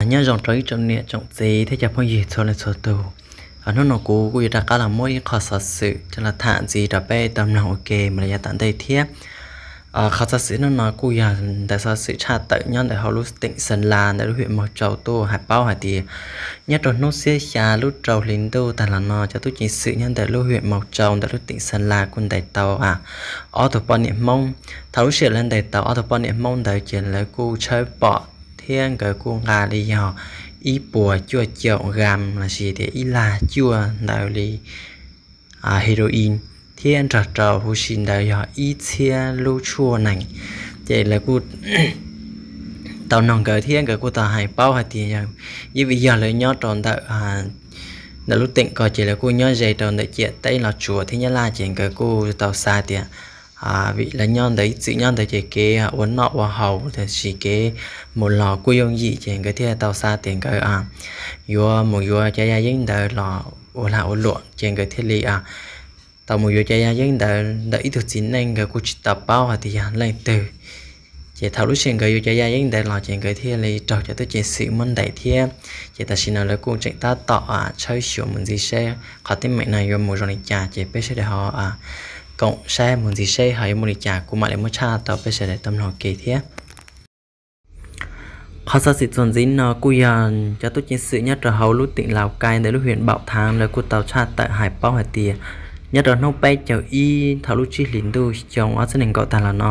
Nyob zoo rau ib tsoom niam tsoom txiv thiab cov phooj ywg txhua leej txhua tus. Hnub no kuv kuj yuav rov qab los muab ib qho xov xwm coj los tham ntxiv rau peb tau mloog ua ke mus rau yav tom ntej thiab. Qhov xov xwm hnub no kuj yog ntawm xov xwm tshaj tawm nyob ntawm hauv lub teem Xeem Las ntawm lub hiam Mauv Tsau tuaj hais paub hais tias nyob rau hnub xiab xya lub rau hli ntuj tag los no cov tub ceev xwm nyob ntawm lub hiam Mauv Tsau ntawm lub teem Xeem Las kuj ntes tau ob tug poj niam Hmoob. Thaum lub sij hawm lawv ntes tau ob tug poj niam Hmoob ntawd ces lawv kuj tshawb pom thiab nkawd kuj nqa li yog ib puas cuaj caum gram lossis tias ib lag cuaj ntawd li heroin thiab nrog rau huv si ntawd yog ib txhiab lub tshuaj nees. Ces lawv kuj tau noog nkawd thiab nkawd kuj tau hais paub hais tias yog, yeej vim yog lawv nyob rau ntawm ntawm lub teem ko ces lawv kuj nyob ze rau ntawm ciam teb Los Tsuas thiab Nyab Laj ces nkawd kuj tau xav tias vim lawv nyob ntawd ib txwm nyob ntawd ces kev ua noj ua haus lossis kev mus los kuj yooj yim ces nkawd thiaj tau xav tias nkawd yuav mus yuav cov yaj yeeb ntawd los ua lag ua luam ces nkawd thiaj li tau mus yuav cov yaj yeeb ntawd ntawm ib tug txiv neej nkawd kuj tsis tau paub hais tias yog leej twg. Ces thaum lub sij hawm nkawd yuav cov yaj yeeb ntawd los ces nkawd thiaj li raug cov tub ceev xwm muab ntes thiab. Ces tam sim no lawv kuj tseem tab tom tshawb xyuas mus ntxiv seb qhov teeb meem no yuav mus zoo li cas ces peb sawv daws ho koom saib mus ntxiv seb ho yuav muaj li cas kuv mam li muab tshaj rau peb sawv daws tau mloog ua ke thiab. Qhov xov xwm txuas ntxiv no kuj yog cov tub ceev xwm nyob rau hauv lub teem Laus Kai ntawm lub hiam Npaum Thaav lawv kuj tau tshaj tawm hais paub hais tias nyob rau hnub peb caug ib thaum lub tsib hlis ntuj xyoo ob txhiab nees nkaum tag los no,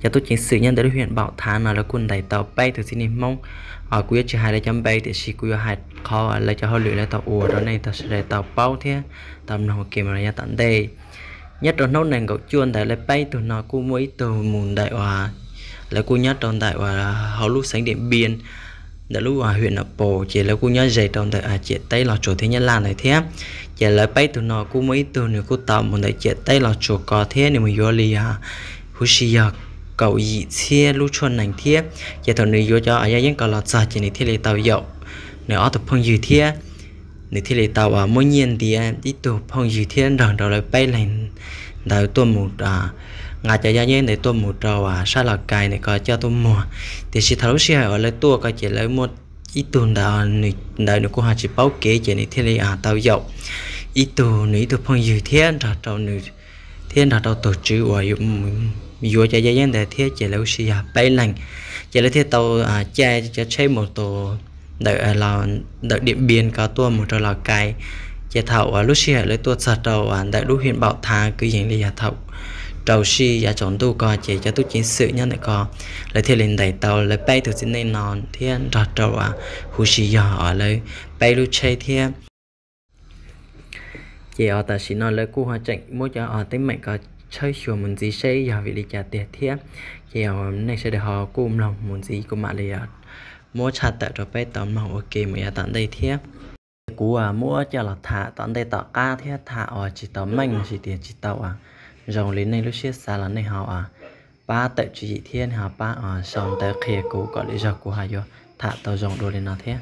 cov tub ceev xwm nyob ntawm lub hiam Npaum Thaav no lawv kuj ntes tau peb tug txiv neej Hmoob. Kuv yuav tsis hais lawv cov npe tiam sis kuv yuav hais qhov lawv cov hauj lwm lawv tau ua rau nej tau sawv daws tau paub thiab tau mloog ua ke mus rau yav tom ntej. Nyob rau hnub nees nkaum cuaj ntawd lawv peb tug no kuj muaj ib tug mus ntawm uas lawv kuj nyob rau ntawm uas hauv lub xeev Diam Npia ntawm lub hiam Npaum Thaav ces lawv kuj nyob ze rau ntawm ciam teb Los Tsuas thiab Nyab Laj ntawd thiab. Ces lawv peb tug no kuj muaj ib tug nws kuj tau mus ntawm ciam teb Los Tsuas ko thiab nws mus yuav li huv si yog kaum yim txhiab lub tshuaj nees thiab. Ces thaum nws yuav cov yaj yeeb ko los txog ces nws thiaj li tau yaum nws ob tug phooj ywg thiab nws thiaj li tau uas muab nyiaj ntiav ib tug phooj ywg thiab nrog rau lawv peb leeg ntawd tuaj mus nqa cov yaj yeeb ntawd tuaj mus rau uas sab Laus Kai ntawm ko coj tuaj muag. Tiam sis thaum lub sij hawm uas lawv tuaj ko ces lawv muaj ib tug ntawd, ntawd nws kuj ho tsis paub kev ces nws thiaj li tau yaum ib tug nws ib tug phooj ywg thiab nrog rau nws thiab nrog rau tus tswv uas yuav cov yaj yeeb ntawd thiab ces lawv lub sij hawm yog peb leeg. Ces lawv thiaj tau caij cov tsheb mus tus ntawm ntawm Diam Npia ko tuaj mus rau Laus Kai. Ces thaum uas lub sij hawm lawv tuaj txog rau ntawm lub hiam Npaum Thaav kwv yees li yog thaum rau sij yav tsaus ntuj ko ces cov tub ceev xwm nyob ntawm ko lawv thiaj li ntes tau lawv peb tug txiv neej no thiab nrog rau huv si yog lawv peb lub tsheb thiab. Ces tam sim no lawv kuj ho tseem muab cov teeb meem ko tshawb xyuas mus ntxiv seb yog vim li cas tiag thiab. Ces nej sawv daws ho kuj mloog mus ntxiv kuv mam li muab tshaj tawm rau peb tau mloog ua ke mus yav tom ntej thiab. Kuv muab coj los tham tom ntej tom qab thiab tham uas tsis tau meej lossis tias tsis tau uas zoo li nej lub siab xav los nej ho pab tawm tswv yim thiab nej ho pab sau ntawv qhia kuv kom lwm zaug kuv ho yuav tham tau zoo dua li no thiab.